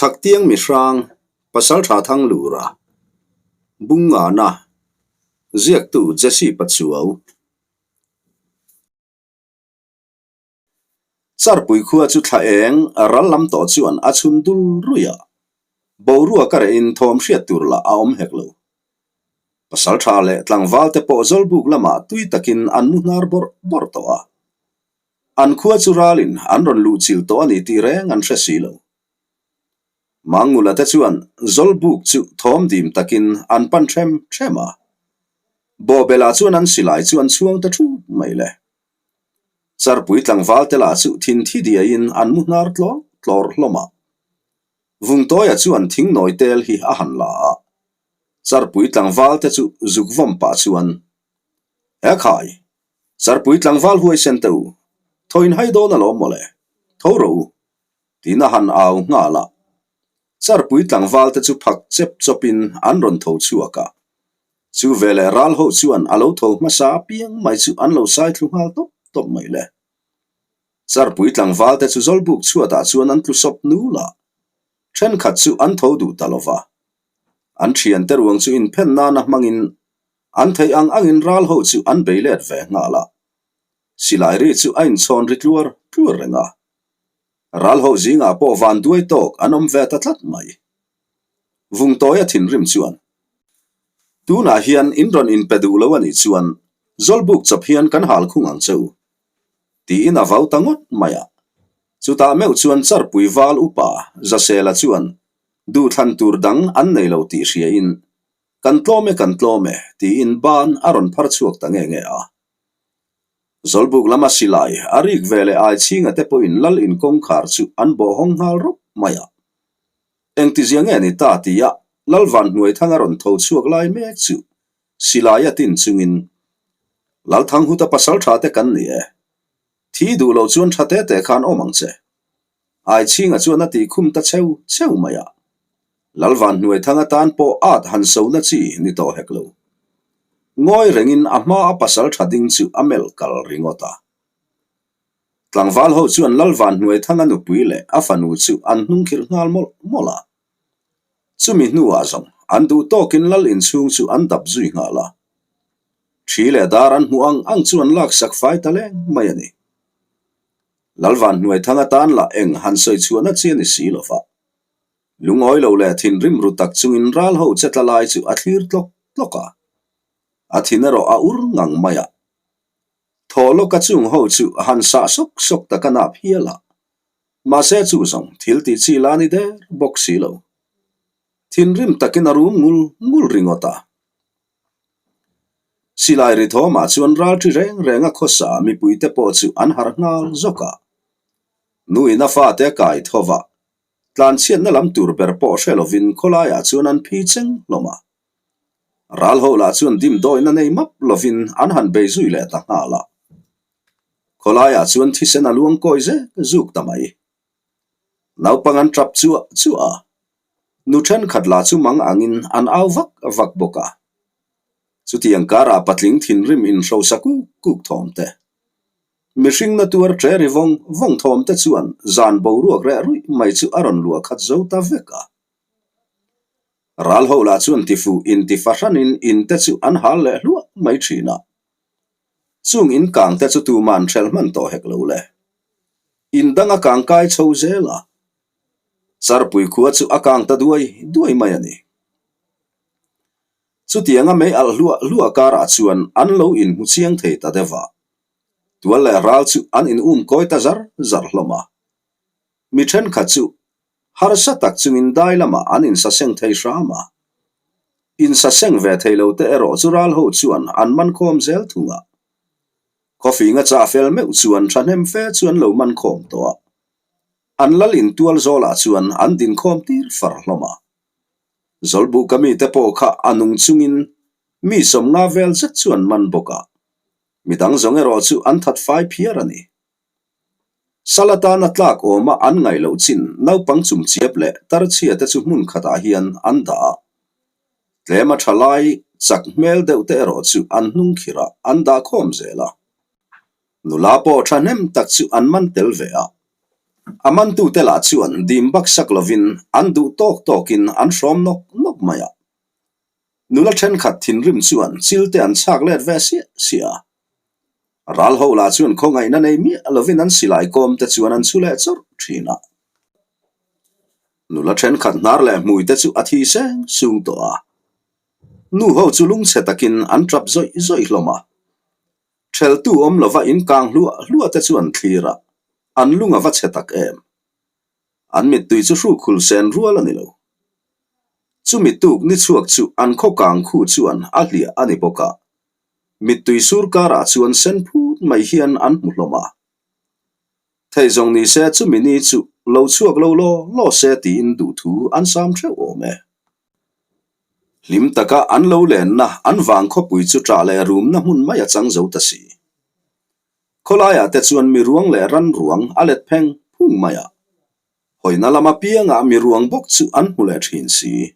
Chhaktiang mihrang, Pasaltha Thanglura, Bungngana, Ziaktu Jesse Pachuau. Charpui khua chu thla eng ral lam tawh chuan a chhun dul ruih a, boruak a rehin thawm hriat tur lah a awm hek lo. Pasaltha leh tlangval te pawh Zawlbuk lamah tui takin an mu hnar bawrh bawrh tawh a. An khua chu ralin an rawn luh chilh tawh a ni tih reng an hre si lo. Mangula te chuan Zawlbuk chu thawm dim takin an pan ṭhem ṭhem a. Bawhbelah chuan an silai chu an chhuang ta ṭhup mai le. Charpui tlangval te lah chu thinthi diaiin an mu hnar tlawr tlawr hlawm a. Vungtawia chuan thingnawi tel hi a han la a. Charpui tlangval te chu zuk vawm pah chuan, He khai, Charpui tlangval huaisen te u, thaw in hai dawn alawm mawle, tho rawh u, tiin a han au nghal a. Charpui tlangval te chu phak chep chawpin an rawn tho chhuak a. Chu veleh ral ho chuan a lo tho hmasa apiang mai chu an lo sai thlu nghal tawp tawp mai le. Charpui tlangval te chu Zawlbuk chhuatah chuan an tlu sawp nul a, thenkhat chu an tho duh ta lo va. An thiante ruang chu inphen nana hmangin an theih ang angin ral ho chu an bei let ve nghal a. Silai ri chu a inchhawn ri tluar tluar reng a. Ral ho zingah pawh van duai tawk an awm ve ta tlat mai. Vungtawia thinrim chuan, Tunah hian in rawn inpe duh lo a nih chuan Zawlbuk chawp hian kan hal khung ang che u, tiin a vau ta ngawt mai a. Chutah meuh chuan Charpui val upa Zasela chuan duhthlan tur dang an nei lo tih hriain, Kan tlawm e, kan tlawm e, tiin ban a rawn phar chhuak ta nge nge a. Zawlbuk lama silai a rik ve leh Aichhinga te pawhin lal in kawngkhar chu an bawh hawng nghal rawp mai a. Engtizia nge ni ta tia Lal Vanhnuaithanga rawn tho chhuak lai mek chu silai a tin chungin, Lalthanghuta pasal tha te kan ni e. Thi duh lo chuan tha te te khan awm ang che. Aichhinga chuan a tih khum ta cheu cheu mai a. Lal Vanhnuaithanga tan pawh at han sona chi ni tawh hek lo. Ngawi rengin a hma a pasal tha ding chu a melh kal ringawt a. Tlangval ho chuan Lal Vanhnuaithanga nupui leh a fanu chu an hnungkhirh nghal mawlh mawlh a. Chumi hnuah zawng an duh tawkin Lal inchhung chu an dap zui nghal a. Thi leh dar an hmuh ang ang chu an laksak fai ta leng mai a ni. Lal Vanhnuaithanga tan lah eng han sawi chhuahna chi a ni si lo va. Lungawi lo leh thinrim ru tak chungin ral ho che tla lai chu a thlir tlawk tlawk a. A thin erawh a ur ngang mai a. Thaw lawka chung ho chu han sah sawk sawk tak a nap hial a. Mahse chu zawng thil tih chi la ni der bawk si lo. Thinrim takin a rum ngul ngul ringawt a. Silai ri thawmah chuan ralṭi reng reng a khawsa mipuite pawh chu an harh nghal zawk a. Nuin a fate a kai tho va, tlanchhiatna lam tur ber pawh hre lovin khawlaiah chuan an phi cheng hlawm a. Ral ho lah chuan dimdawina nei map lovin an han bei zui leh ta nghal a. Khawlaiah chuan thisen a luang kawi zek zuk ta mai. Naupang an tap chuah chuah a, nu thenkhat lah chu mang angin an au vak vak bawk a. Chutiang karah patling thinrim inhrosa kuk kuk thawm te, mihring na tuar ṭe ri vawng vawng thawm te chuan zan boruak reh ruih mai chu a rawn luah khat zo ta vek a. Ral ho lah chuan tifuh intifahranin in te chu an hal leh hluah mai ṭhin a. Chung in kang te chu tuman hrelh hman tawh hek lo le. In dang a kang kai chho zel a, Charpui khua chu a kang ta duai duai mai a ni. Chutianga mei alh hluah hluah karah chuan an lo inhmu chiang thei ta deuh a, tual leh ral chu an in um kawi ta zar zar hlawm a. Mi thenkhat chu harsa tak chungin dai lamah an insaseng thei hram a. Insaseng ve thei lo te erawh chu ral ho chuan an man khawm zel thung a. Khawfing a chah fel meuh chuan thahnem fe chu an lo man khawm tawh a. An lal in tual zawlah chuan an din khawm tir far hlawm a. Zawlbuka mite pawh kha a nung chungin mi sawmnga vel zet chu an man bawk a. Midang zawng erawh chu an that fai phiar a ni. Sal atana tlak awma an ngaih loh chin naupang chumchiap leh tarchhia te chu hmun khatah hian an dah a. Tlema tha lai chak hmel deuh te erawh chu an hnung khirh a, an dah khawm zel a. Nula pawh thahnem tak chu an man tel ve a. A mantute lah chuan dim baksak lovin an duh tawk tawkin an hrawm nawk nawk mai a. Nula thenkhat thinrim chuan chil te an chhak let ve siah siah a. Ral ho lah chuan khawngaihna nei miah lovin an silai kawm te chuan an chhu leh chawrh thin a. Nula thenkhat hnar leh hmui te chu a thi seng sung tawh a. Nu ho chu lungchhe takin an tap zawih zawih hlawm a. Theltu awm lova inkang hluah hluah te chu an thlir a, an lung a va chhe tak em. An mittui chu hrukhul sen rual a ni lo. Chumi tuk ni chhuak chu an khaw kang khu chuan a hliah a ni bawk a, mittui sur karah chuan sen phut mai hian an hmu hlawm a. Thei zawng ni se chumi ni chu lo chhuak lo law law se tiin duhthu an sam theuh awm e. Hlim taka an lo lenna an vang khawpui chu ṭah leh rumna hmun mai a chang zo ta si. Khawlaiah te chuan mi ruang leh ran ruang a let pheng phung mai a. Hawina lama piangah mi ruang bawk chu an hmu leh ṭhin si.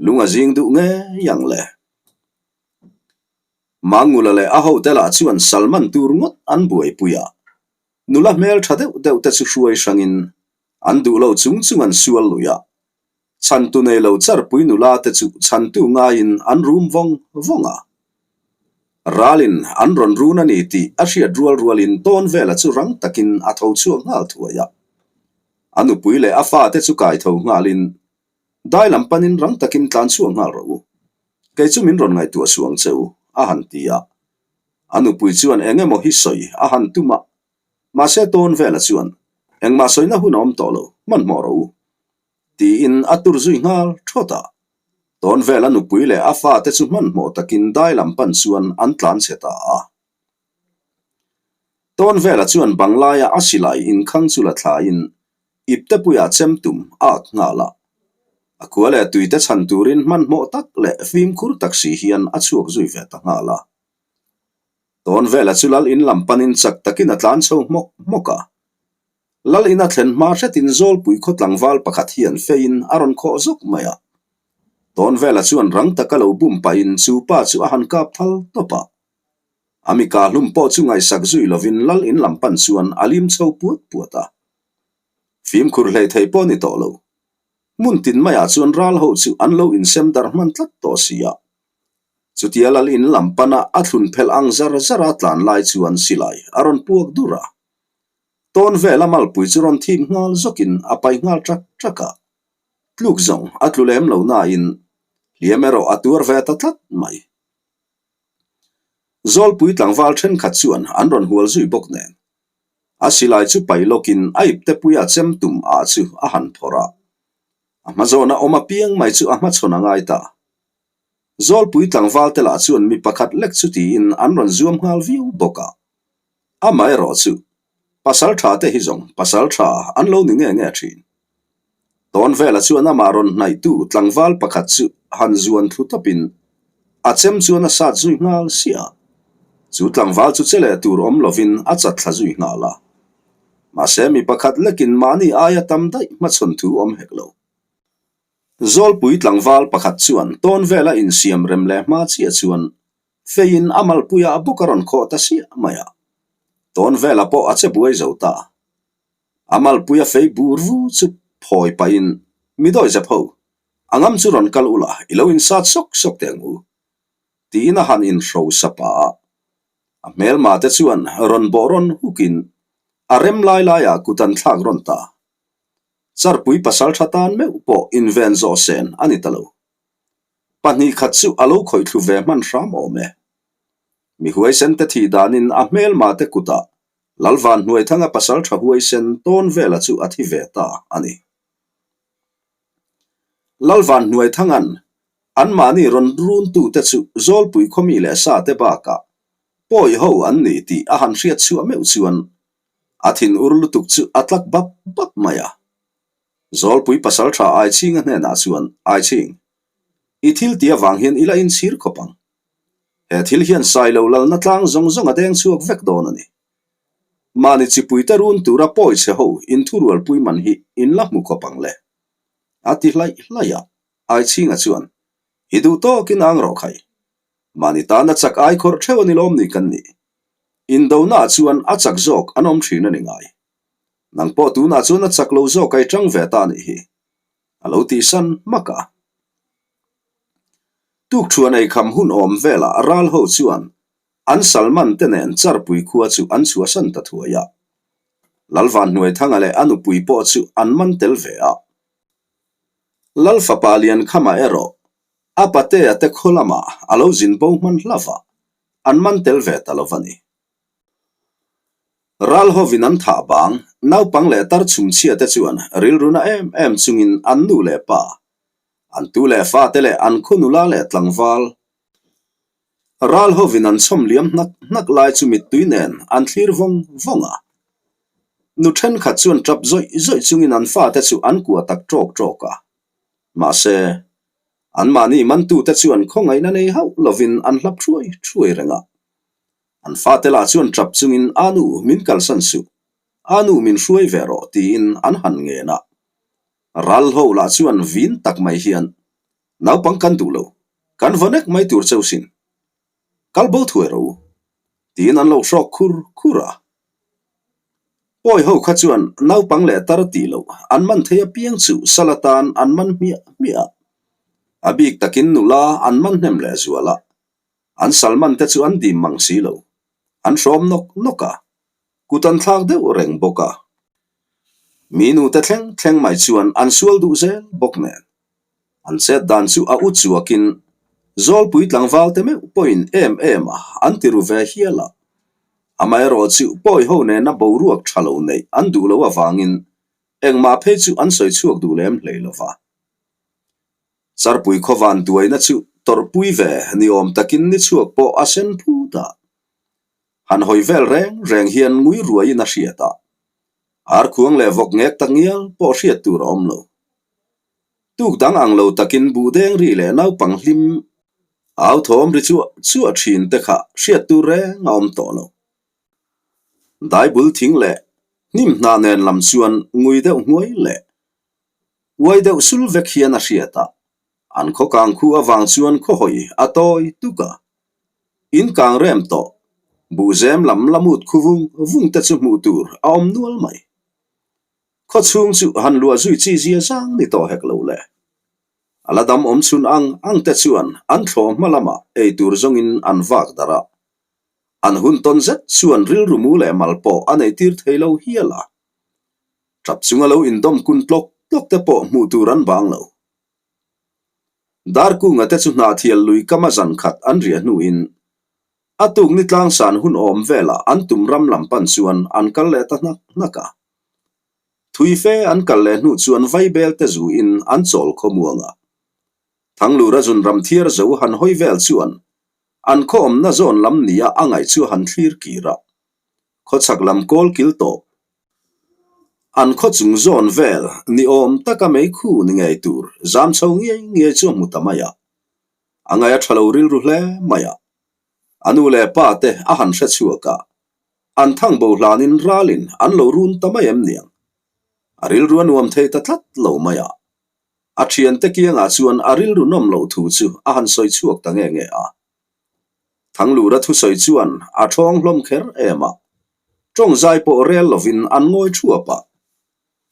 Lung a zing duh ngei ang le. Mangula leh a hote lah chuan Salman tur ngawt an buaipui a. Nula hmel ṭha deuh deuh te chu hruai hrangin an duh lo chung chung an sual lui a. Chhantu nei lo charpui nula te chu chhantu ngaiin an rum vawng vawng a. Ralin an rawn run a ni tih a hriat rual rualin tawn vela chu rang takin a tho chhuak nghal thuai a. A nupui leh a fate chu kai tho nghalin dai lam panin rang takin tlan chhuak nghal rawh u. Kei chu min rawn ngaihtuah suh ang che u, a han ti a. A nupui chuan eng emaw hi sawi a han tum a. Mahse tawn vela chuan engmah sawina hun a awm tawh lo, hmanhmawh rawh u. Tiin a tur zui nghal thawt a. Tawn vela nupui leh a fate chu hmanhmawh takin dai lam pan chuan an tlan chhe ta a. Tawn vela chuan bang laia a silai inkhang chu la thlain iptepuiah chem tum a ak nghal a. A khua leh tuite chhan turin hmanhmawh tak leh fimkhur tak si hian a chhuak zui ve ta nghal a. Tawn vela chu lal in lam panin chak takin a tlan chho hmawk hmawk a. Lal ina thlen hma hretin Zawlpui khaw tlangval pakhat hian feiin a rawn khawh zawk mai a. Tawnvela chuan rang taka lo bum pahin chu pa chu a han kap thal tawp a. A mika hlum pawh chu ngaihsak zui lovin lal in lam pan chuan a lim chho puat puat a. Fimkhur hlei thei pawh ni tawh lo. Hmun tin maiah chuan ral ho chu an lo insem darh hman tlat tawh si a. Chutia lal in lam pana a thlun phelh ang zar zara tlan lai chuan silai a rawn puak dur a. Tawn vela malpui chu rawn thim nghal zawkin a pai nghal ṭak ṭak a. Tluk zawng a tlu lem lo nain hliam erawh a tuar ve ta tlat mai. Zawlpui tlangval thenkhat chuan an rawn hual zui bawk nen. A silai chu pai lawkin a iptepuia chem tum ah chu a han phawrh a. A hmazawna awm apiang mai chu a hmachhawn a ngai ta. Zawlpui tlangval te lah chuan mi pakhat lek chu tiin an rawn zuam nghal viau bawk a. Amaherawh chu, pasal tha te hi zawng pasal tha an lo ni nge nge thin. Tawn vela chuan amah rawn hnaihtu tlangval pakhat chu han zuan thlu tawpin a chem chuan a sat zui nghal siah a. Chu tlangval chu che leh tur awm lovin a chat thla zui nghal a. Mahse mi pakhat lekin mahni aia tam daih hmachhawn thu awm hek lo. Zawlpui tlangval pakhat chuan tawn vela insiam rem leh hma chiah chuan feiin a malpuiah bawk a rawn khawh ta siah mai a. Tawn vela pawh a che buai zo ta. A malpuia fei bur vu chu phawi pahin mi dawi zep ho, a ngam chu rawn kal ula i lo insat sawk sawk teh ang u, tiin a han inhro sa pah a. A hmelma te chuan rawn bawh rawn hukin a rem lai laiah kut an thlak rawn ta. Charpui pasal tha tan meuh pawh inven zawh sen a ni ta lo. 2 khat chu a lo khawih thlu ve hman hram awm e. Mi huaisen te thih danin a hmelma te kutah Lalvan Hnuaithanga pasal tha huaisen tawn vela chu a thi ve ta a ni. Lalvan Hnuaithanga'n anmahni rawn runtute chu Zawlpui khawmi leh sa te bakah pawi ho an ni tih a han hriat chhuah meuh chuan A thin ur lutuk chu a tlak bap bap mai a. Zawlpui pasal tha Aichhinga hnenah chuan, Aichhing, i thil ti avang hian i la inchhir khawp ang. He thil hian Sailo lalna tlang zawng zawng a deng chhuak vek dawn a ni. Mahni chipuite run tura pawi chhe ho inthurualpui man hi in la hmu khawp ang le. A ti hlaih hlaih a, Aichhinga chuan, I duh tawkin ang rawh khai. Mahni tana chak ai khawrh theuh a ni lawm ni kan nih. Indonaah chuan a chak zawk an awm thin a ni ngai. Nang pawh tunah chuan a chak lo zawk a i ṭang ve ta a nih hi, a lo tihsan hmak a. Tukṭhuan eikham hun awm velah ral ho chuan an Salman te nen Charpui khua chu an chhuahsan ta thuai a. Lalvanhnuaithanga leh a nupui pawh chu an man tel ve a. Lal fapa Liankhama erawh a patea te khaw lamah a lo zin bo hman hlauh a, an man tel ve ta lo va ni. Ral hovin an thah bang, naupang leh tar chhumchhia te chuan rilru na em em chungin an nu leh pa, an tu leh fate leh an khaw nula leh tlangval, ral hovin an chhawm liam hnak hnak lai chu mittui nen an thlir vawng vawng a. Nu thenkhat chuan tap zawih zawih chungin an fate chu an kuah tak tawk tawk a. Mahse, anmahni mantute chuan khawngaihna nei hauh lovin an hlap thuai thuai reng a. An fate lah chuan tap chungin A nu, min kalsan suh. A nu, min hruai ve rawh tiin an han ngen a. Ral ho lah chuan vin tak mai hian, Naupang kan duh lo, kan vaw nek mai tur cheu sin. Kal bo thuai rawh u, tiin an lo hrawk khur khur a. Pawi ho kha chuan naupang leh tar tih loh an man thei apiang chu sal atan an man hmiah hmiah a. A bik takin nula an man hnem leh zual a. An sal man te chu an dim mang si lo. An hrawm nawk nawk a. Kut an thlak deuh reng bawk a. Mi nute thleng thleng mai chuan an sual duh zel bawk nen. An chet dan chu a u chuakin Zawlpui tlangval te meuh pawhin em em a an ti ru ve hial a. Amaherawh chu pawi ho nena boruak tha lo neih an duh loh avangin engmah phei chu an sawi chhuak duh lem hlei lo va. Charpui khawvan tuaina chu tawrhpui ve ni awm takin ni chhuak pawh a sen phut a. Han hawi vel reng reng hian ngui ruaiin a hriat a. Arkhuang leh vawk ngek tak ngial pawh hriat tur a awm lo. Tuk dang ang lo takin buh deng ri leh naupang hlim au thawm ri chuah chuah thin te kha hriat tur reng a awm tawh lo. Daibul thing leh hnim hnah nen lam chuan ngui deuh hnuai leh uai deuh sul vek hian a hriat a, an khaw kang khu avang chuan khaw hawi a tawi tuk a. In kang rem tawh, buhzem lam la mut khu vung vung te chu hmuh tur a awm nual mai. Khaw chhung chu han luah zui chi zia zang ni tawh hek lo le. A la dam awm chhun ang ang te chuan an thlawh hma lamah ei tur zawngin an vak darh a. An hun tawn zet chuan rilru mu leh mal pawh a nei tir thei lo hial a. Tap chunga lo indawm kun tlawk tlawk te pawh hmuh tur an bang lo. Darkunga te chu hnahthial lui kama zan khat an riah hnuin a tuk ni tlangsan hun awm velah an tum ram lam pan chuan an kal leh ta hnak hnak a. Thui fe an kal leh hnu chuan vaibel te zuin an chawl khawmuang a. Thanglura zun ram thiar zo han hawi vel chuan an khaw awmna zawn lam nia a ngaih chu han thlir kir a. Khawchhak lam kawl kil tawp An khaw chung zawn vel ni awm taka meikhu ni ngei tur zam chho ngiai ngiai chu a hmu ta mai a. A ngaih a tha lo rilru hle mai a. A nu leh pa te a han hre chhuak a, an thang bo hlanin ralin an lo run ta mai em niang. A rilru a nuam thei ta tlat lo mai a. A thiante kiangah chuan a rilru nawm loh thu chu a han sawi chhuak ta nge nge a. Thanglura thusawi chuan a thawng hlawm kher em a. Tawng zai pawh rel lovin an ngawi thuap a.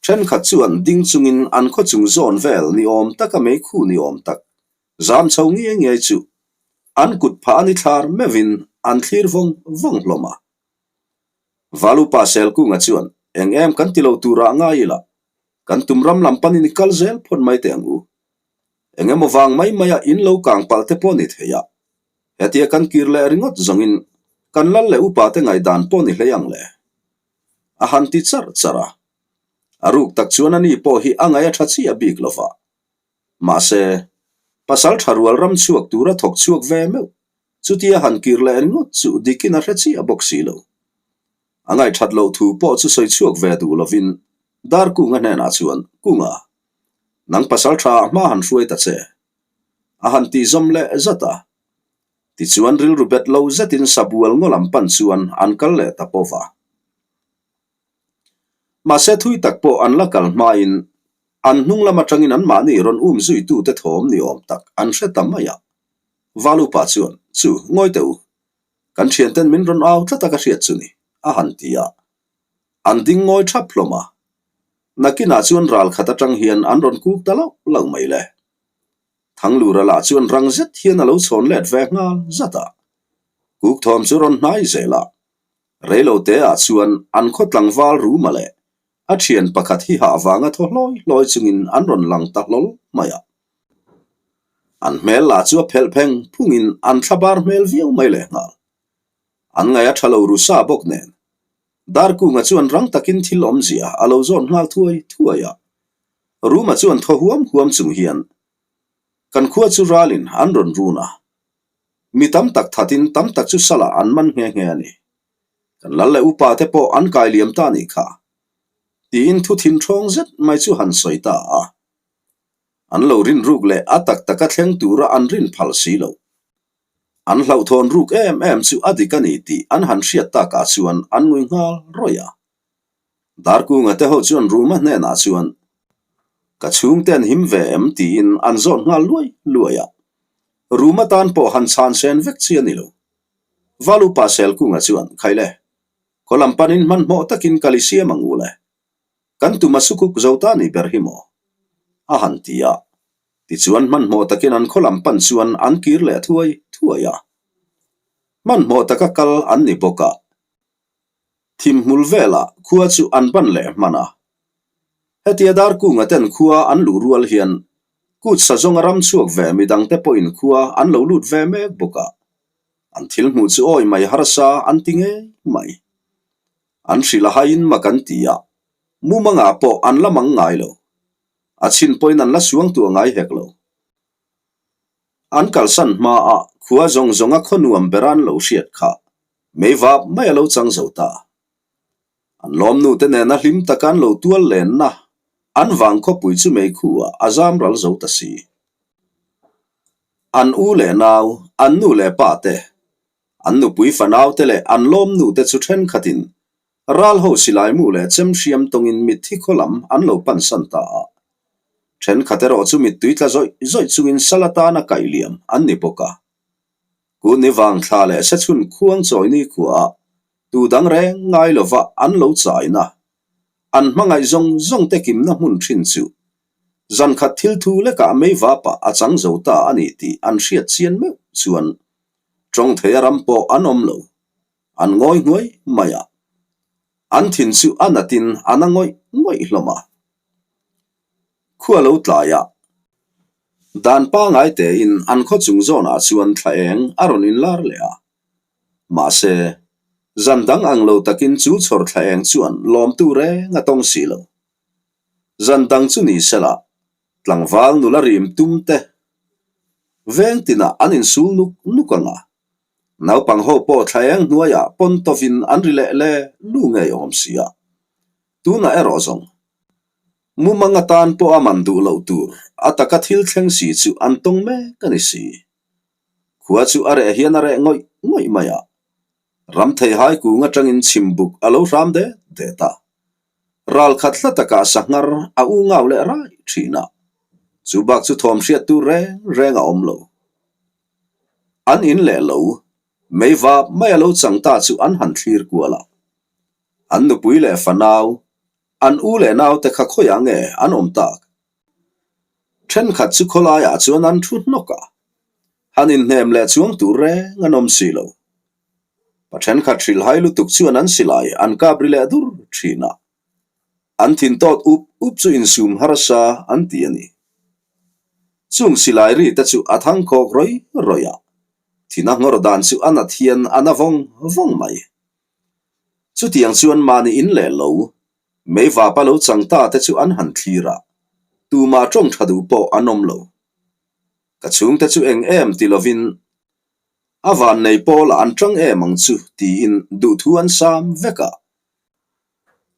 Thenkhat chuan ding chungin an khaw chung zawn vel ni awm taka meikhu ni awm tak zam chho ngiai ngiai chu an kut phah a ni thlar meuhin an thlir vawng vawng hlawm a. Valupa Selkunga chuan eng em kan ti lo turah ngai ila kan tum ram lam panin i kal zel phawt mai teh ang u. Eng emaw vang mai maia in lo kang palh te pawh ni thei a. Hetia kan kir leh ringawt zawngin kan lal leh upa te ngaihdan pawh ni hlei ang le. A han ti charh charh a. A ruk tak chuan ani pawh hi a ngaih a tha chiah bik lo va. Mahse, pasal tha rual ram chhuak tura thawk chhuak ve meuh, chutia han kir leh ringawt chu dikin a hre chiah bawk si lo. A ngaihthat loh thu pawh chu sawi chhuak ve duh lovin Darkunga hnenah chuan, Kunga, nang pasal tha hma han hruai ta che. A han tih zawm leh zat a. Tichuan rilru bet lo zetin sabual ngaw lam pan chuan an kal leh ta pawh va. Mahse thui tak pawh an la kal hmain an hnung lam atangin anmahni rawn um zuitute thawm ni awm tak an hre ta mai a. Valupa chuan, Chu, ngawi teh u. Kan thianten min rawn au tlat a ka hriat chu ni, a han ti a. An ding ngawi thap hlawm a. Nakinah chuan ral khat atang hian an rawn kuk ta lauh lauh mai le. Thanglura lah chuan rang zet hian a lo chhawn let ve nghal zat a. Kuk thawm chu rawn hnai zel a. Reilo te ah chuan an khaw tlangval Ruma leh a thian pakhat hi hah vanga thaw hlawi hlawi chungin an rawn lang ta hlawl mai a. An hmel lah chu a phelh pheng phungin an thlabar hmel viau mai lehnghal. An ngaih a tha lo ru sa bawk nen. Darkunga chuan rang takin thil awmzia a lo zawn nghal thuai thuai a. Ruma chuan thaw huam huam chung hian kan khua chu ralin an rawn run a. Mi tam tak thatin tam tak chu salah an man nghe nghe a ni. Kan lal leh upa te pawh an kai liam ta nih kha. Tiin thu thin ṭhawng zet mai chu han sawi ta a. An lo rin ruk leh a tak taka thleng tura an rin phal si lo. An hlauhthawn ruk em em chu a dik a ni tih an han hriat takah chuan an ngui nghal rawih a. Darkunga te ho chuan Ruma hnenah chuan, Ka chhungte an him ve em? tiin an zawt nghal luai luai a. Ruma tan pawh han chhan sen vek chi a ni lo. Valupa Selkunga chuan, Khaile, khaw lam panin hmanhmawh takin kal i siam ang u le. Kan tum a sukuk zo ta ni ber hi maw? A han ti a. Tichuan hmanhmawh takin an khaw lam pan chuan an kir leh thuai thuai a. Hmanhmawh taka kal an ni bawk a. Thimhmul velah khua chu an ban leh hman a. Hetia Darkunga ten khua an luh rual hian kut sa zawnga ram chhuak ve midangte pawhin khua an lo lut ve mek bawk a. An thil hmuh chu awi mai harsa an ti ngei mai. An hrilh a haiin mak an ti a, mumangah pawh an la mang ngai lo. A chhin pawhin an la suang tuah ngai hek lo. An kalsan hmaah khua zawng zawnga khaw nuam ber an lo hriat kha mei vap mai a lo chang zo ta. An lawmnute nena hlim taka an lo tual lenna an vang khawpui chu mei khuah a zam ral zo ta si. An u leh nau, an nu leh pa te, an nupui fanaute leh an lawmnute chu thenkhatin Ral ho silai mu leh chem hriam tawngin mitthi khaw lam an lo pansan ta a. Thenkhat erawh chu mittui tla zawih zawih chungin sal atana kaih liam an ni bawk a. Kuni vang thla leh sechhun khuang chawi ni khuaah tu dang reng ngai lova an lo chaina, an hmangaih zawng zawng te kimna hmun thin chu zankhat thil thu lekah mei vapah a chang zo ta a ni tih an hriat chian meuh chuan tawng theia ram pawh an awm lo. An ngawi ngawih mai a, an thin chu a natin a na ngawih ngawih hlawm a. Khua lo tlai a, dan pangai tein an khaw chung zawnah chuan thla eng a rawn inlar leh a. Mahse, zan dang ang lo takin chu chhawr thla eng chuan lawmtu reng a tawng si lo. Zan dang chu ni sela, tlangval nula rim tum te veng tinah an insul nuk nuk ang a. Naupang ho pawh thla eng hnuaiah pawn tawvin an ri leh le lu ngei awm si a. Tunah erawh zawng, mumang atan pawh a man duh loh tur a taka thil thleng si chu an tawng mek a ni si. Khua chu a reh hian a reh ngawih ngawih mai a. Ram theihai kung atangin chhimbuk a lo hram det det a. Ral khat hla takah sanghar a u ngau leh raih thin a. Chu bak chu thawm hriat tur reng reng a awm lo. An in leh lo, mei vap mai a lo chang ta chu an han thlir kual a. An nupui leh fanau, an u leh naute kha khawiah nge an awm tak? Thenkhat chu khawlaiah chuan an thu hnawk a, han inhnem leh chuang tur reng an awm si lo. Pa thenkhat hrilhhai lutuk chuan an silai an kap ri leh dur thin a, an thin tawt up up chu insum harsa an ti a ni. Chung silai ri te chu a thang khawk rawih rawih a, thina nghawr dan chu a nat hian a na vawng vawng mai. Chutiang chuan mahni in leh lo, mei vapa lo chang ta te chu an han thlir a, tumah tawng tha duh pawh an awm lo. Ka chhungte chu eng em ti lovin a vannei pawlah an tang em ang chu tiin duhthu an sam vek a.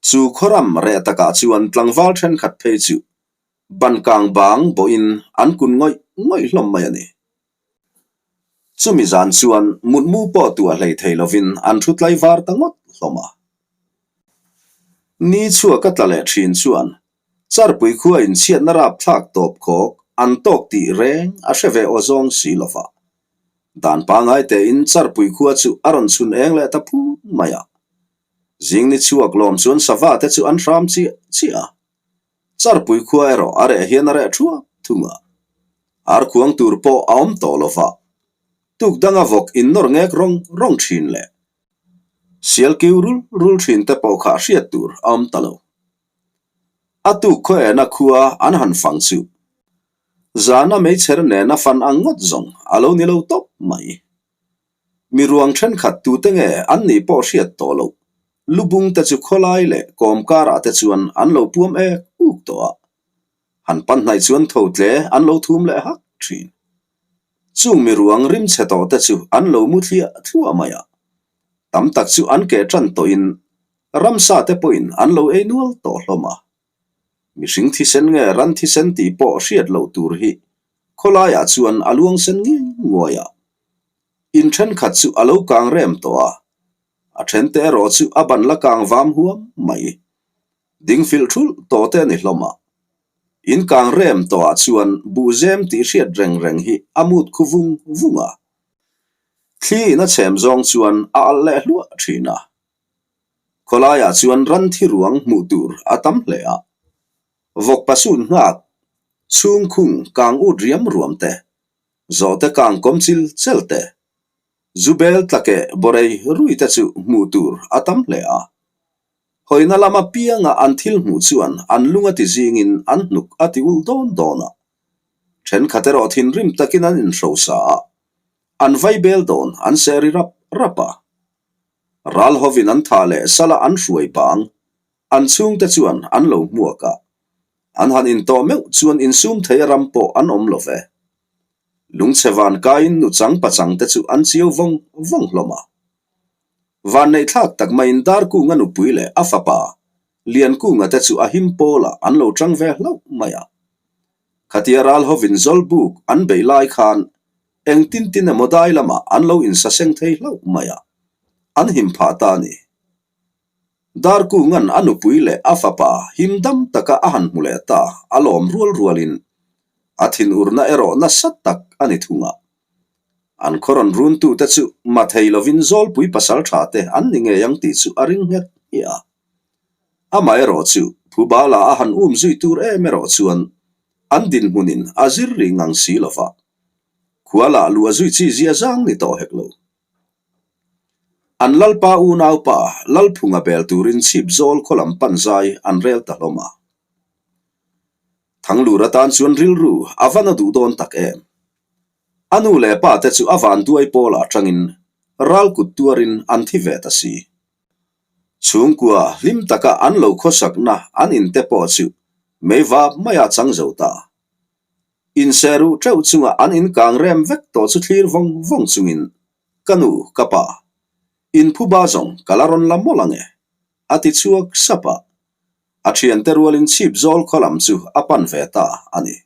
Chu khawram reh takah chuan tlangval thenkhat phei chu ban kang bang bawhin an kun ngawih ngawih hlawm mai a ni. Chumi zan chuan mutmu pawh tuah hlei thei lovin an thu tlaivar ta ngawt hlawm a. Ni chhuak a tla leh thin chuan Charpui khua inchhiatna rapthlak tawp khawk an tawk tih reng a hre ve aw zawng si lo va. Dan pangai tein Charpui khua chu a rawn chhun eng leh ta phut mai a. Zing ni chhuak lawm chuan sava te chu an hram chiah chiah a. Charpui khua erawh a reh hian a reh thuak thung a. Ar khuang tur pawh a awm tawh lo va. Tuk danga vawk innawr ngek rawng rawng thin leh sial kiu rul rul thin te pawh kha hriat tur a awm ta lo. A tuk khaw ena khua an han fang chu zana meichher nena fan ang ngawt zawng a lo ni lo tawp mai. Mi ruang thenkhat tute nge an nih pawh hriat tawh loh, lubung te chu khawlai leh kawm karah te chuan an lo puam ek uk tawh a, han pan hnaih chuan tho tle an lo thum leh hak thin. Chung mi ruang rimchhe tawh te chu an lo mu thliah thluah mai a, tam tak chu an keh tan tawhin ramsa te pawhin an lo ei nual tawh hlawm a. Mihring thisen nge ran thisen tih pawh hriat loh tur hi khawlaiah chuan a luang sen ngei nguai a. In thenkhat chu a lo kang rem tawh a, a thente erawh chu a ban la kang vam huam mai. Ding filh thulh tawh te a ni hlawm a. In kang rem tawhah chuan buhzem tih hriat reng reng hi a mut khu vung vung a. Thli in a chhem zawng chuan a alh leh hluah thin a. Khawlaiah chuan ran thi ruang hmuh tur a tam hle a, vawk pasun nghak, chhungkhung kang ut riam ruam te, zawhte kang kawm chil chel te, zubel tlakeh bawrei rui te chu hmuh tur a tam hle a. Hawina lama pianga an thil hmuh chuan an lung a ti zingin an hnuk a ti ulh dawn dawn a. Thenkhat erawh thinrim takin an inhrosa a, an vaibel dawn an seh ri rap rap a. Ral hovin an thah leh sala an hruai bang, an chhungte chuan an lo hmuak a. An han intawh meuh chuan insum thei a ram pawh an awm lo ve. Lungchhe van kaiin nuchang pachang te chu an chiau vawng vawng hlawm a. Vanneihthlak tak maiin Darkunga nupui leh a fapa Liankunga te chu a him pawlah an lo tang ve hlauh mai a. Khatia ral hovin Zawlbuk an beih lai khan Engtin tin emaw dai lamah an lo insaseng thei hlauh mai a, an him phah ta a ni. Darkunga'n a nupui leh a fapa him dam taka a han hmu leh ta a lawm rual rualin a thinurna erawh nasa tak a ni thung a. An khaw rawn runtute chu ma thei lovin Zawlpui pasal tha te an ni ngei ang tih chu a ring nghet hmiah a. Amaherawh chu Phubala a han um zui tur em erawh chuan an dinhmunin a zir rih ngang si lo va, khua lah luah zui chi zia zang ni tawh hek lo. An lalpa unaupa Lalphunga bel turin chhip zawl khaw lam pan zai an rel ta hlawm a. Thanglur atan chuan rilru a va na duh dawn tak em. A nu leh pa te chu a vanduai pawl ah tangin ral kut tuarin an thi ve ta si. Chhungkua hlim taka an lo khawsakna an inte pawh chu mei vap maia chang zo ta. Inserruh teuh chunga an inkang rem vek tawh chu thlir vawng vawng chungin, Ka nu, ka pa, inphuba zawng ka la rawn la mawlh ang e, a ti chhuak sap a. A thiante rualin chhip zawl khaw lam chu a pan ve ta a ni.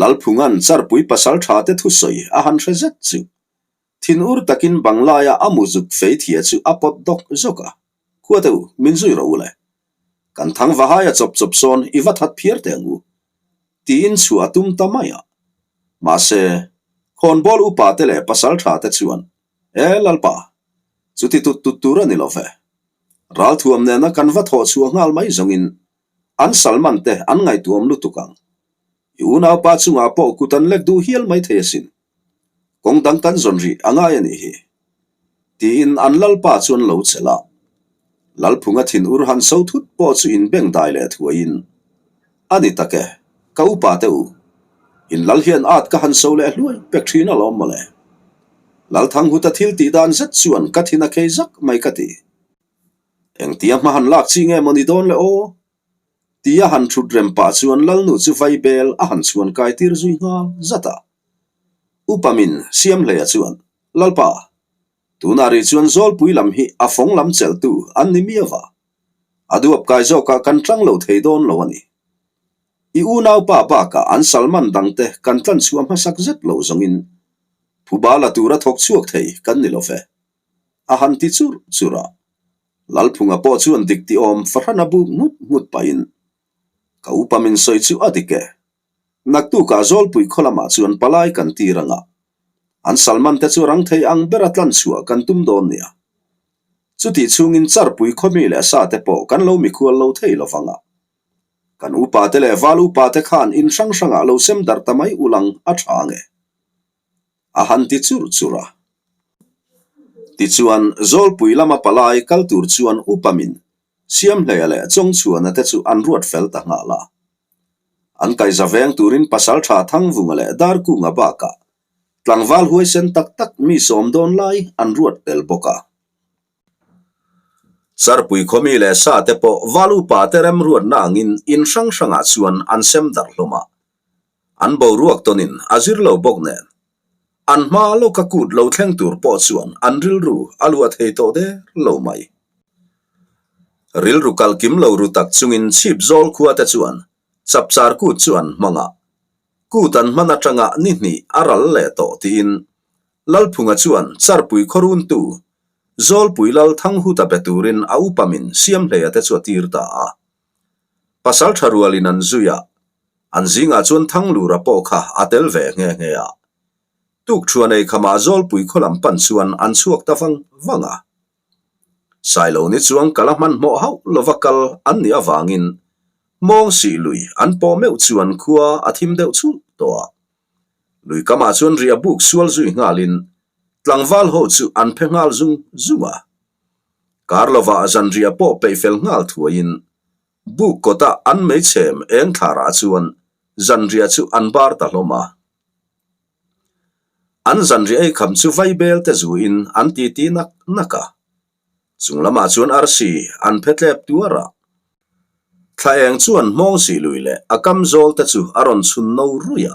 Lalphunga'n Charpui pasal tha te thusawi a han hre zet chu Thinur takin banglaia a muzuk fei thia chu a pawt dawk zawk a, Khuate u, min zui rawh u le. Kan thang vahaia chawp chawp sawn i va that phiar teh ang u. Tiin chhuah a tum ta mai a. Mahse, khawnbawl upa te leh pasal tha te chuan, E Lalpa, chuti tut tut tur a ni lo ve. Ralthuam nena kan va thawh chhuah nghal mai zawngin an Salman te an ngaihtuam lutuk ang. I unaupa chungah pawh kut an lek duh hial mai thei asin. Kawng dang kan zawn rih a ngai a nih hi. Tiin an lalpa chu an lo chelh a. Lalphunga thinur han so thut pawh chu inbeng dai leh thuaiin, A ni tak e, ka upa te u. In lal hian at ka han so leh hluai pek thin alawm mawle. Lalthanghuta thil tih dan zet chuan ka thin a khei zak mai ka ti. Engtia hma han lak chi nge maw ni dawn le aw? Tia han thut rem pah chuan Lalnu chu vaibel a han chhuan kai tir zui nghal zat a. Upa min siam hleia chuan, Lalpa, tunah rih chuan Zawlpui lam hi a fawng lam chelhtu an ni miau va, a duap kai zawkah kan tang lo thei dawn lo a ni. I unaupa bakah an Salman dangte kan tlan chhuah hmasak zet lo zawngin phuba la tura thawk chhuak thei kan ni lo ve. A han ti churh churh a. Lalphunga pawh chuan dik ti awm fahran a buk nghut nghut pahin, Ka upa min sawi chu a dik e. Naktukah Zawlpui khaw lamah chuan palai kan tir ang a. An Salman te chu rang thei ang bera tlan chhuah kan tum dawn nia. Chutih chhungin Charpui khawmi leh sa te pawh kan lo mikhual lo thei lo vang a. Kan upate leh val upate khan in hrang hrangah lo sem darh ta mai ulang a tha ang e. A han ti churh churh a. Tichuan, Zawlpui lama palai kal tur chuan upamin Siamhleia leh Chawngchhuana te chu an ruat fel ta nghal a. An kaihza veng turin Pasaltha Thangvunga leh Darkunga bakah tlangval huaisen tak tak mi sawm dawn lai an ruat tel bawk a. Charpui khawmi leh sa te pawh val upa te remruatna angin in hrang hrangah chuan an sem darh hlawm a. An boruak tawnin a zir lo bawk nen, an hma lawka kut lo thleng tur pawh chuan an rilru a luah thei tawh der lo mai. Rilru kalkim lo ru tak chungin chhip zawl khua te chuan chapchar kut chu an hmang a, Kut an hman atanga ni hnih a ral leh tawh tiin Lalphunga chuan Charpui khawruntu Zawlpui Lal Thanghuta be turin a upamin Siamhleia te chu a tir ta a. Pasal tha rualin an zui a, an zingah chuan Thanglura pawh kha a tel ve nghe nghe a. Tukthuan ei khamah Zawlpui khaw lam pan chuan an chhuak ta vang vang a. Sailo ni chuang kal a hmanhmawh hauh lova kal an nih avangin Hmawng sih lui an pawh meuh chuan khua a thim deuh chhulh tawh a. Lui kamah chuan riah buk sual zui nghalin tlangval ho chu an phe nghal zung zung a. Kar lovah zanriah pawh peih fel nghal thuaiin buk kawta an meichhem eng thlarah chuan zanriah chu an bar ta hlawm a. An zanriah ei kham chu vaibel te zuin an titi nak nak a. Chung lamah chuan arsi an phe tlep tuar a. Thla eng chuan hmawng sih lui leh a kam zawl te chu a rawn chhun no ruih a.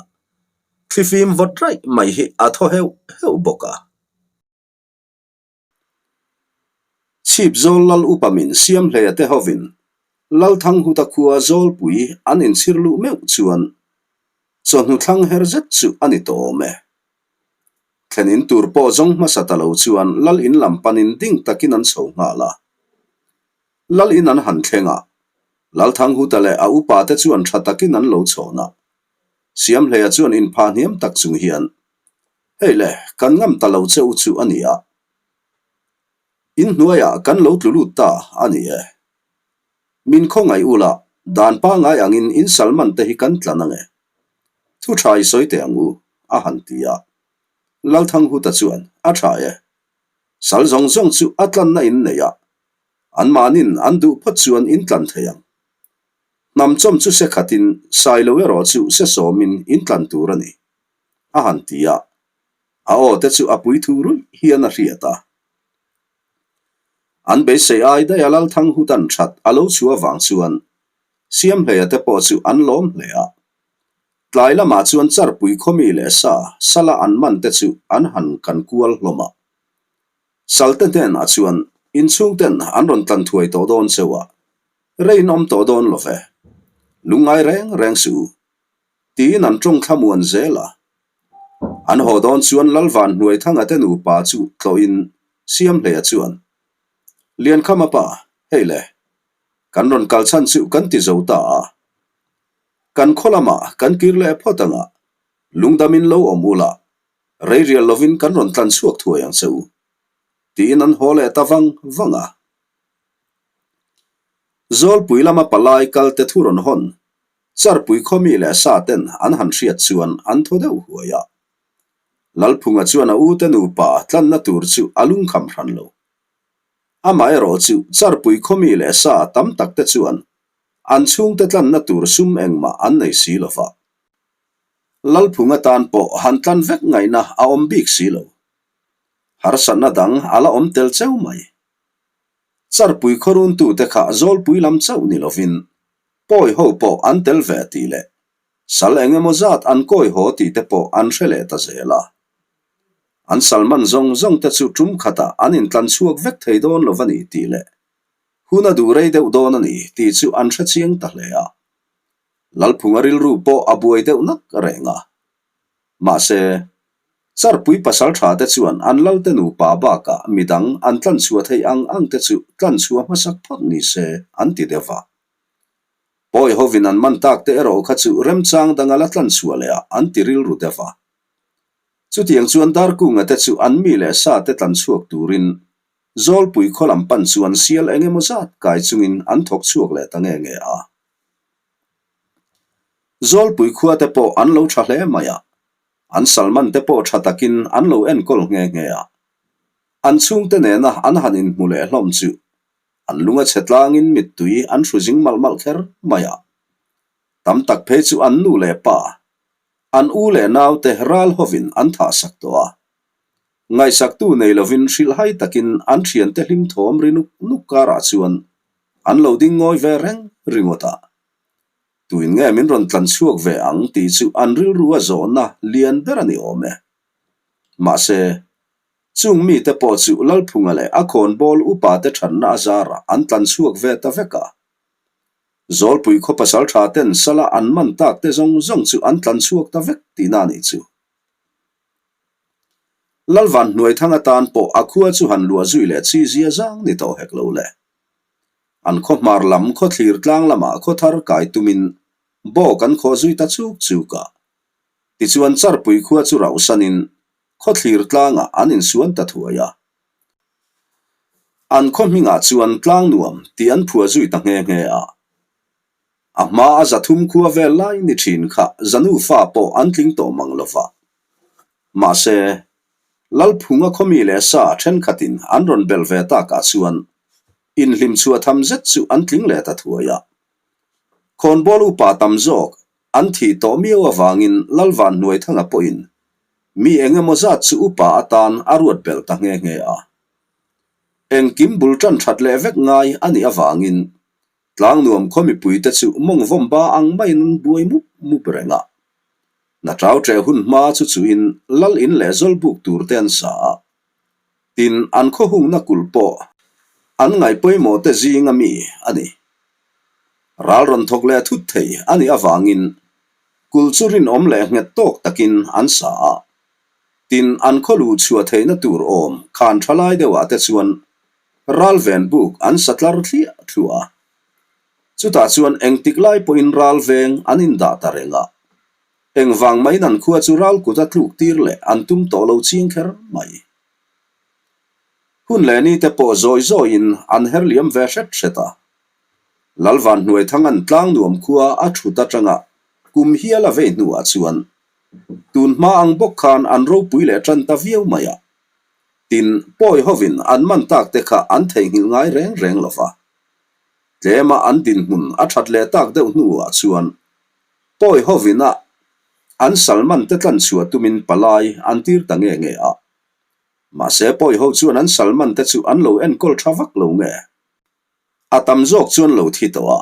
Thlifim vawt raih mai hi a thaw heuh heuh bawk a. Chhip zawl lal upa min siam hleia te hovin Lalthanghuta khua Zawlpui an inchhir luh meuh chuan chawhnu thlang her zet chu a ni tawh awm e. Thlen in tur pawh zawng hmasa ta lo chuan lal in lam panin ding takin an chho nghal a. Lal in an han thleng a, Lalthanghuta leh a upa te chuan tha takin an lo chhawn a. Siamhleia chuan inphah hniam tak chung hian Hei le, kan ngam ta lo che u chu a ni a. In hnuaiah kan lo tlu lut ta a ni e. Min khawngaih u la, dan pangngai angin in Salman te hi kan tlan ang e. Thu tha i sawi teh ang u, a han ti a. Lalthanghuta chuan, A tha e. Sal zawng zawng chu a tlanna in nei a, anmahnin an duh phawt chuan in tlan thei ang. Hnam chawm chu se khatin, Sailo erawh chu se sawmin in tlan tur a ni. a han ti a, a aw te chu a pui thu ruih hian a hriat a. An beisei ai daih a Lalthanghutan that a lo chhuah vang chuan Siamhleia te pawh chu an lawm hle a. Tlai lamah chuan Charpui khawmi leh sa sala an man te chu an han kan kual hlawm a. Salte hnenah chuan inchhungten an rawn tlan thuai tawh dawn cheu a, rei in awm tawh dawn lo ve. Lungngai reng reng suh u. Tiin an tawng thlamuan zel a. An haw dawn chuan Lalvan Hnuaithanga te nupa chu tlawhin Siamhleia chuan, Liankhama pa, hei le, kan rawn kal chhan chu kan ti zo ta a. Kan khaw lamah kan kir leh phawt ang a, lungdamin lo awm ula, rei rial lovin kan rawn tlan chhuak thuai ang che u, tiin an haw leh ta vang vang a. Zawlpui lama palai kalte thu rawn hawn Charpui khawmi leh sa ten an han hriat chuan an thaw deuh huai a. Lalphunga chuan a ute nupa tlanna tur chu a lungkham hran lo. Amaherawh chu Charpui khawmi leh sa tam tak te chuan an chhungte tlanna tur sum engmah an nei si lo va. Lalphunga tan pawh han tlan vek ngaihna a awm bik si lo. Harsatna dang a la awm tel cheu mai. Charpui khawruntute kha Zawlpui lam chauh ni lovin Pawi ho pawh an tel ve tih leh sal eng emaw zat an kawi haw tih te pawh an hre leh ta zel a. An sal man zawng zawng te chu tum khatah an intlan chhuak vek thei dawn lo va ni tih leh hun a duh rei deuh dawn a ni tih chu an hre chiang ta hle a. Lalphunga rilru pawh a buai deuh nak reng a. Mahse, Charpui pasal tha te chuan an lalte nupa bakah midang an tlanchhuah theih ang ang te chu tlanchhuah hmasak phawt ni se an ti deuh va. Pawi hovin an man tak te erawh kha chu remchang danga la tlanchhuah leh ah an ti rilru deuh va. Chutiang chuan Darkunga te chu an mi leh sa te tlanchhuak turin. Zawlpui khaw lam pan chuan sial eng emaw zat kai chungin an thawk chhuak leh ta nge nge a. Zawlpui khua te pawh an lo tha hle mai a, an salman te pawh tha takin an lo enkawl nghe nghe a. An chhungte nena an han inhmu leh hlawm chu an lung a chhe tlangin mittui an hru zing malh malh kher mai a. Tam tak phei chu an nu leh pa, an u leh naute ral hovin an thahsak tawh a. Ngaihsaktu nei lovin hrilhhai takin an thiante hlim thawm ri nuk nuk karah chuan an lo ding ngawi ve reng ringawt a. Tuin nge min rawn tlan chhuak ve ang tih chu an rilru a zawhna lian ber a ni awm e. Mahse, chung mite pawh chu Lalphunga leh a khawnbawl upate thatna a zarah an tlan chhuak ve ta vek a. Zawlpui khaw pasal tha ten sala an man tak te zawng zawng chu an tlan chhuak ta vek tihna a nih chu. Lalvan hnuai thang atan pawh a khua chu han luah zui leh chi zia zang ni tawh hek lo le. An khaw hmar lam khaw thlir tlang lamah khaw thar kai tumin bawk an khawh zui ta chuk chuk a. Tichuan Charpui khua chu rauhsanin khaw thlir tlangah an insuan ta thuai a. An khaw hmingah chuan tlang nuam tih an phuah zui ta nghe nghe a. A hma a 300 khua vel lai ni thin kha zanu fa pawh an tling tawh mang lo va. Mahse, Lalphunga khawmi leh sa thenkhatin an rawn belh ve takah chuan inhlim chhuah tham zet chu an tling leh ta thuai a. Khawnbawl upa tam zawk an thih tawh miau avangin Lalvan Hnuaithanga pawhin mi eng emaw zat chu upa atan a ruat belh ta nghe nghe a. Engkim bul tan that leh vek ngai a nih avangin Tlangnuam khaw mipuite chu mawng vawm ba ang maiin an buai mup mup reng a. Naṭau ṭeh hun hma chu chuin lal in leh zawl buk tur te an sa a. Tin, an khaw hungna kulh pawh an ngaih pawimawh te zinga mi a ni. Ral rawn thawk leh thut thei a nih avangin kulh chu rinawm leh nghet tawk takin an sa a. Tin, an khaw luh chhuah theihna tur awm khan ṭha lai deuhah te chuan Ralven buk an sa tlar thliah thluah a. Chutah chuan engtik lai pawhin ralveng an indah ta reng a. Engvang maiin an khua chu ral kut a tluk tir leh an tum tawh lo ching kher mai. Hun leh ni te pawh zawi zawiin an her liam ve hret hret a. Lalvan Hnuaithanga'n Tlangnuam khua a thut atanga kum hial a vei hnuah chuan tun hma ang bawk khan an ropui leh tan ta viau mai a. Tin, pawi hovin an man tak te kha an theihnghilh ngai reng reng lo va. Tlema an dinhmun a that leh tak deuh hnuah chuan pawi hovin a an salman te tlan chhuah tumin palai an tir ta nge nge a. Mahse pawi ho chuan an salman te chu an lo enkawl tha vak lo nge. A tam zawk chuan lo thi tawh a,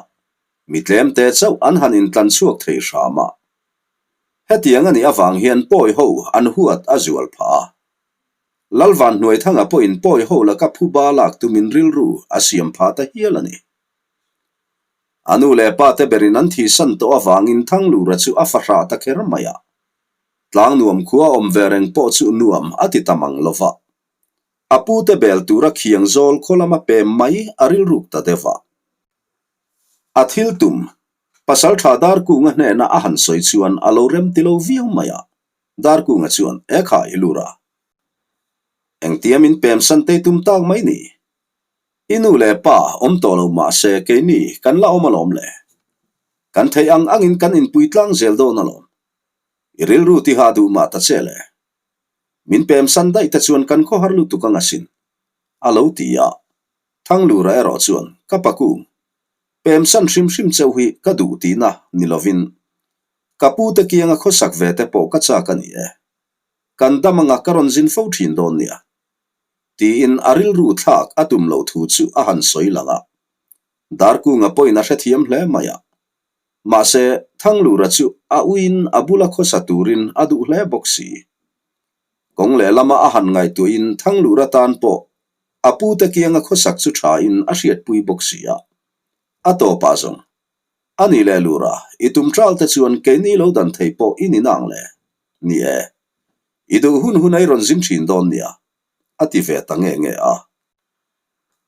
mi tlem te chauh an han intlan chhuak thei hram a. Hetiang a nih avang hian pawi ho an huat a zual phah a. Lalvan Hnuaithanga pawhin pawi ho laka phuba lak tumin rilru a siam phah ta hial a ni. A nu leh pa te berin an thihsan tawh avangin Thanglura chu a fahrah ta kher mai a. Tlangnuam khua awm ve reng pawh chu nuam a ti ta mang lo va. A pu te bel tura khiang zawl khaw lama pem mai a rilruk ta deuh a. A thil tum, Pasaltha Darkunga hnena a han sawi chuan a lo rem ti lo viau mai a. Darkunga chuan, E khai, Lura. Engtia min pem san tei tum tak mai ni? I nu leh pa awm tawh lo mah se keini kan la awm alawm le. Kan theih ang angin kan inpui tlang zel dawn alawm. I rilru tiha duh mah ta che le. Min pem san daih te chuan kan khawhar lutuk ang asin, a lo ti a. Thanglura erawh chuan, Ka pakung, pem san hrim hrim cheu hi ka duh tihna ni lovin Ka pu te kianga khawsak ve te pawh ka chak a ni e. Kan dam anga ka rawn zin fo thin dawn nia. Tiin a rilru thlak a tum loh thu chu a han sawi lang a. Darkunga pawhin a hrethiam hle mai a. Mahse, Thanglura chu a uiin a bula khawsa turin a duh hle bawk si. Kawng lehlama a han ngaihtuahin Thanglura tan pawh a pu te kianga khawsak chu thain a hriatpui bawk si a. A tawpah zawng A nih leh Lura, i tum ṭal te chuan keini lo dan thei pawh i ni nang le? Ni e. I duh hun hun a i rawn zin ṭhin dawn nia, a ti ve ta nge nge a.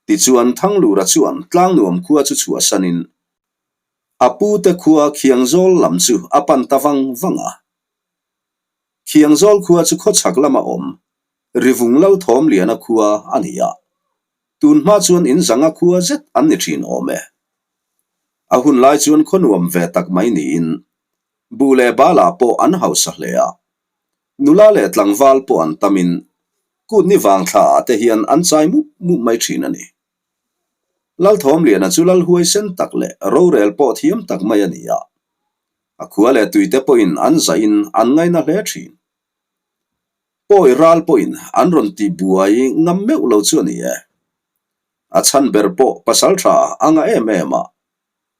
Tichuan Thanglura chuan Tlangnuam khua chu chhuahsanin a pute khua Khiangzawl lam chu a pan ta vang vang a. Khiangzawl khua chu khawchhak lama awm Rivung Lalthawmliana khua a ni a. Tun hma chuan in zanga khua zet an ni thin awm e. A hun lai chuan khaw nuam ve tak mai niin buh leh balah pawh an hausa hle a. Nula leh tlangval pawh an tamin kut ni vang thlaah te hian an chai mup mup mai thin a ni. Lalthawmliana chu lal huaisen tak leh rorel pawh thiam tak mai a ni a. A khua leh tuite pawhin an zaihin an ngaina hle thin. Pawi ral pawhin an rawn ti buai ngam meuh lo chu a ni e. A chhan ber pawh pasal tha a nga em em a,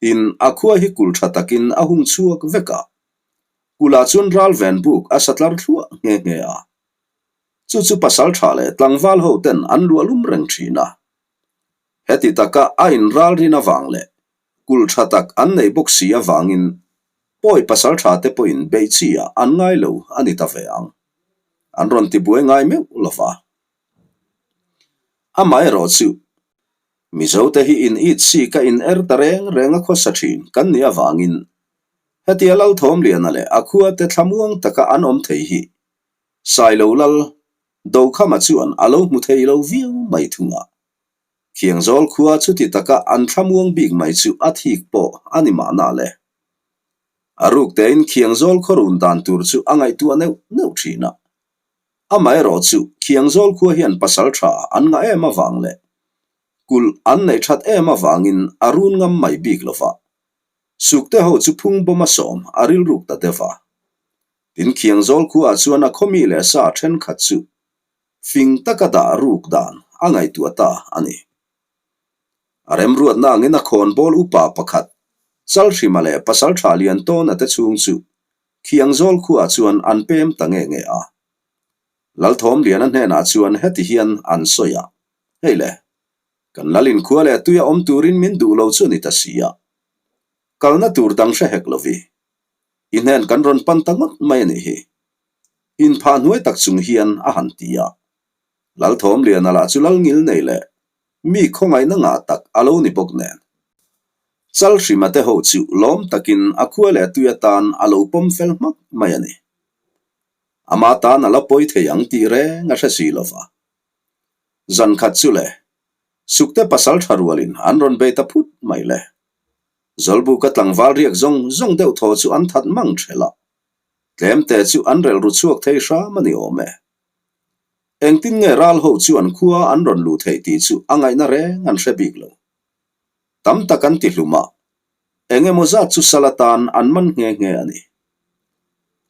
tin a khua hi kul tha takin a hung chhuak vek a. Kulah chuan ral ven buk a sa tlar thluah nghe nghe a. Chu chu pasal tha leh tlangval ho ten an luah lum reng thin a. Heti taka a inral rin avang leh kul tha tak an nei bawk si avangin Pawi pasal tha te pawhin beih chi ah an ngai lo a ni ta ve ang. An rawn ti buai ngai meuh lo va. Amaherawh chu, Mizo te hi in it si ka in er ta reng reng a khawsa thin kan nih avangin hetia Lalthawmliana leh a khua te thlamuang taka an awm thei hi Sailo Lal Dokhama chuan a lo hmu thei lo viau mai thung a. Khiangzawl khua chuti taka an thlamuang bik mai chu a thik pawh a ni mahna le. A ruk tein Khiangzawl khaw run dan tur chu a ngaihtuah neuh neuh thin a. Amaherawh chu Khiangzawl khua hian pasal tha an ngah em avang leh kulh an neih that em avangin a run ngam mai bik lo va. Sukte ho chu phung bawm a sawm a rilruk ta deuh a. Tin Khiangzawl khuaah chuan a khawmi leh sa thenkhat chu Fing taka dah ruk dan a ngaihtuah ta a ni. A remruatna angin a khawnbawl upa pakhat, Chalhrima leh Pasaltha Liantawna te chhung chu Khiangzawl khuaah chuan an pem ta nge nge a. Lalthawmliana hnenah chuan heti hian an sawi a, Hei le, kan Lalin khua leh tuia awm turin min duh lo chu a ni ta si a. Kalna tur dang hre hek lovi. I hnen kan rawn pan ta ngawt mai a nih hi. Inphah hnuai tak chung hian a han ti a. Lalthawmliana lah chu Lalngil nei leh mi khawngaihna ngah tak a lo ni bawk nen. Chalhrima te ho chu lawm takin a khua leh tui atan a lo pawm fel hmak mai a ni. Ama tan a la pawi thei ang tih reng a hre si lo va. Zan khat chu le, Sukte pasal tha rualin an rawn bei ta phut mai le. Zawlbuka tlangval riak zawng zawng deuh thaw chu an that mang thelh a. Tlemte chu an relru chhuak thei hram a ni awm e. Engtin nge ral ho chu an khua an rawn luh theih tih chu a ngaihna reng an hre bik lo. Tam tak an ti hlum a, eng emaw zat chu sal atan an man nghe nghe a ni.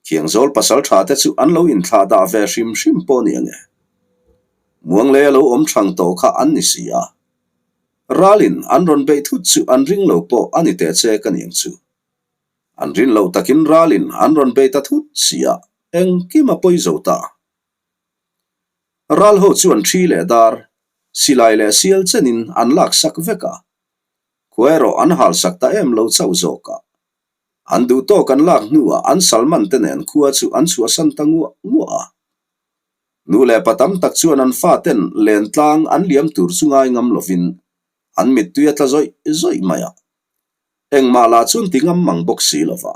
Thiangzawl pasal tha te chu an lo inthlah dah ve hrim hrim pawh ni ange. Muanglei a lo awm thang tawh kha an ni si a. Ralin an rawn beih thut chu an ring lo pawh a ni teh che ka niang chu. An rin loh takin ralin an rawn bei ta thut si a, engkim a pawi zo ta. Ral ho chuan thi leh dar, silai leh sial chenin an lak sak vek a, khua erawh an hal sak ta em lo chauh zawk a. An duh tawk an lak hnuah an salman te nen khua chu an chhuahsan ta nguah nguah a. Nu leh pa tam tak chuan an faten len tlang an liam tur chu ngai ngam lovin an mittui a tla zawih zawih mai a. Engmah lah chuan ti ngam mang bawk si lo va.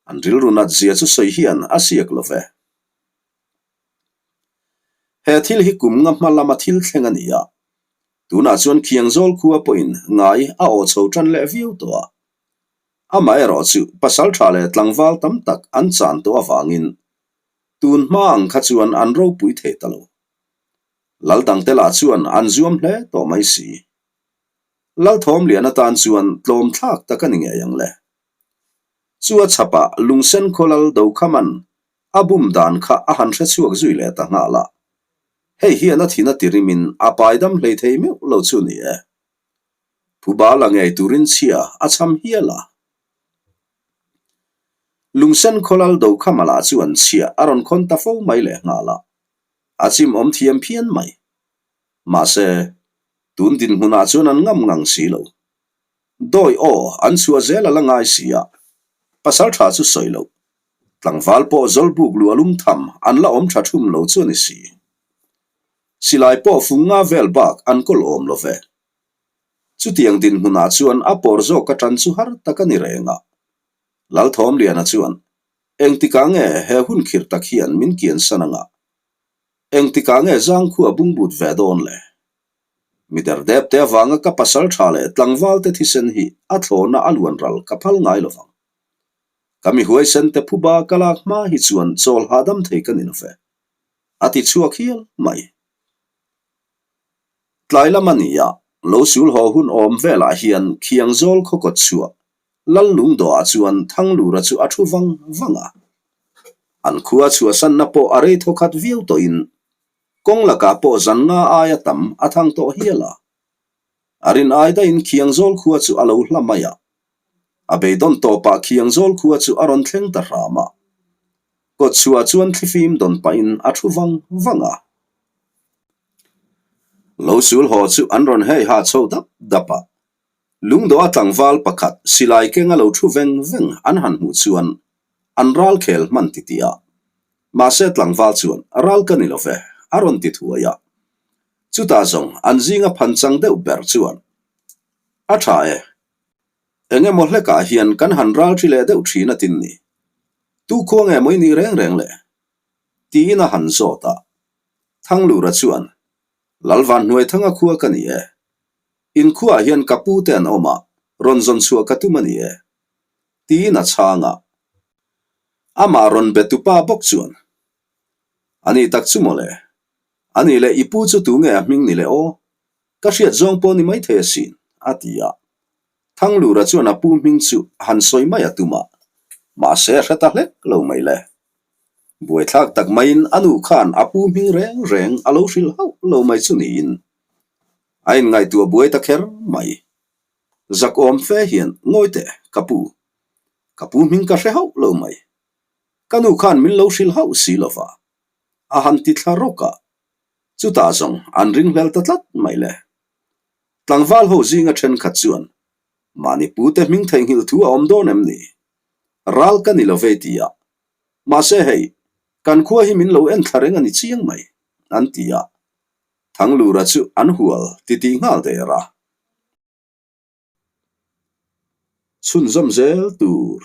An rilru nat zia chu sawi hian a siak lo ve. He thil hi kum nga hma lama thil thleng a ni a. Tunah chuan Khiangzawl khua pawhin ngai a aw chho tan leh viau tawh a. Amaherawh chu pasal tha leh tlangval tam tak an chan tawh avangin tun hma ang kha chuan an ropui thei ta lo. Lal dangte lah chuan an zuam hle tawh mai si. Lalthawmlian atan chuan tlawm thlak tak a ni ngei ang le. Chu a chhapah Lungsen khaw lal Dokhaman a bum dan kha a han hre chhuak zui leh ta nghal a. Hei hian a thin a ti rimin a paidam hlei thei meuh lo chu ni e. Phuba la ngei turin chhia a cham hial a. Lungsen khaw lal Dokhama lah chuan chhia a rawn khawn ta fo mai leh nghal a. A chim awm thiam phian mai. Mahse, tun dinhmunah chuan an ngam ngang si lo. Dawi aw, an chhuah zel a la ngai si a, pasal tha chu sawi loh. Tlangval pawh zawlbuk lu a lum tham an la awm tha thum lo chu a ni si. Silai pawh fung nga vel bak an kawl awm lo ve. Chutiang dinhmunah chuan a pawr zawk atan chu har tak a ni reng a. Lalthawmliana chuan, Engtikah nge he hun khirh tak hian min kiansan anga? Engtikah nge zangkhua bungbut ve dawn le? Mi derdep te avanga ka pasal tha leh tlangval te thisen hi a thlawna a luan ral ka phal ngai lo vang. Ka mi huaisen te phuba ka lak hma hi chuan chawl hahdam thei ka ni lo ve, a ti chhuak hial mai. Tlai lam a ni a, lo sul haw hun awm velah hian Khiangzawl khaw kawt chhuah Lal Lungdawhah chuan Thanglura chu a thu vang vang a. An khua chhuahsanna pawh a rei thawkhat viau tawhin kawng lakah pawh zan nga aia tam a thang tawh hial a. A rin ai daihin Khiangzawl khua chu a lo hla mai a. A beidawn tawpah Khiangzawl khua chu a rawn thleng ta hram a. Kawtchhuah chuan thlifim dawn pahin a thu vang vang a. Lo sul haw chu an rawn hei ha chho dap dap a. Lungdawha tlangval pakhat silai keng a lo thu veng veng an han hmuh chuan an ral khel hman ti tih a. Mahse tlangval chuan ral ka ni lo ve a rawn ti thuai a. Chutah zawng an zinga phan chang deuh ber chuan a tha e. Eng emaw hlekah hian kan han ral thi leh deuh thin a tin ni. Tu khua nge maw i nih reng reng le? Tiin a han zawt a. Thanglura chuan, Lalvan Hnuaithanga khua ka ni e. In khuaah hian ka pu te an awm a, rawn zawn chhuah ka tum a ni e. Tiin a chhang a. Amah rawn be tupa bawk chuan, A ni tak chu mawle. A nih leh i pu chu tu nge a hming ni le aw? Ka hriat zawng pawh ni maithei asin, a ti a. Thanglura chuan a pu hming chu han sawi mai a tum a, mahse a hre ta hlek lo mai le. Buaithlak tak maiin a nu khan a pu hming reng reng a lo hrilh hauh lo mai chu niin a inngaihtuah buai ta kher mai. Zakawm fe hian ngawi teh ka pu, ka pu hming ka hre hauh lo mai. Ka nu khan min lo hrilh hauh si lova, a han ti thla rawk a. Chutah zawng an ringhlel ta tlat mai le. Tlangval ho zinga thenkhat chuan mahni pute hming theihnghilh thu a awm dawn em ni? Ral ka ni lo ve ti a. Mahse hei, kan khua hi min lo en thla reng a ni chiang mai, an ti a. Thanglura chu an hual titih nghal der a. Chhunzawm zel tur.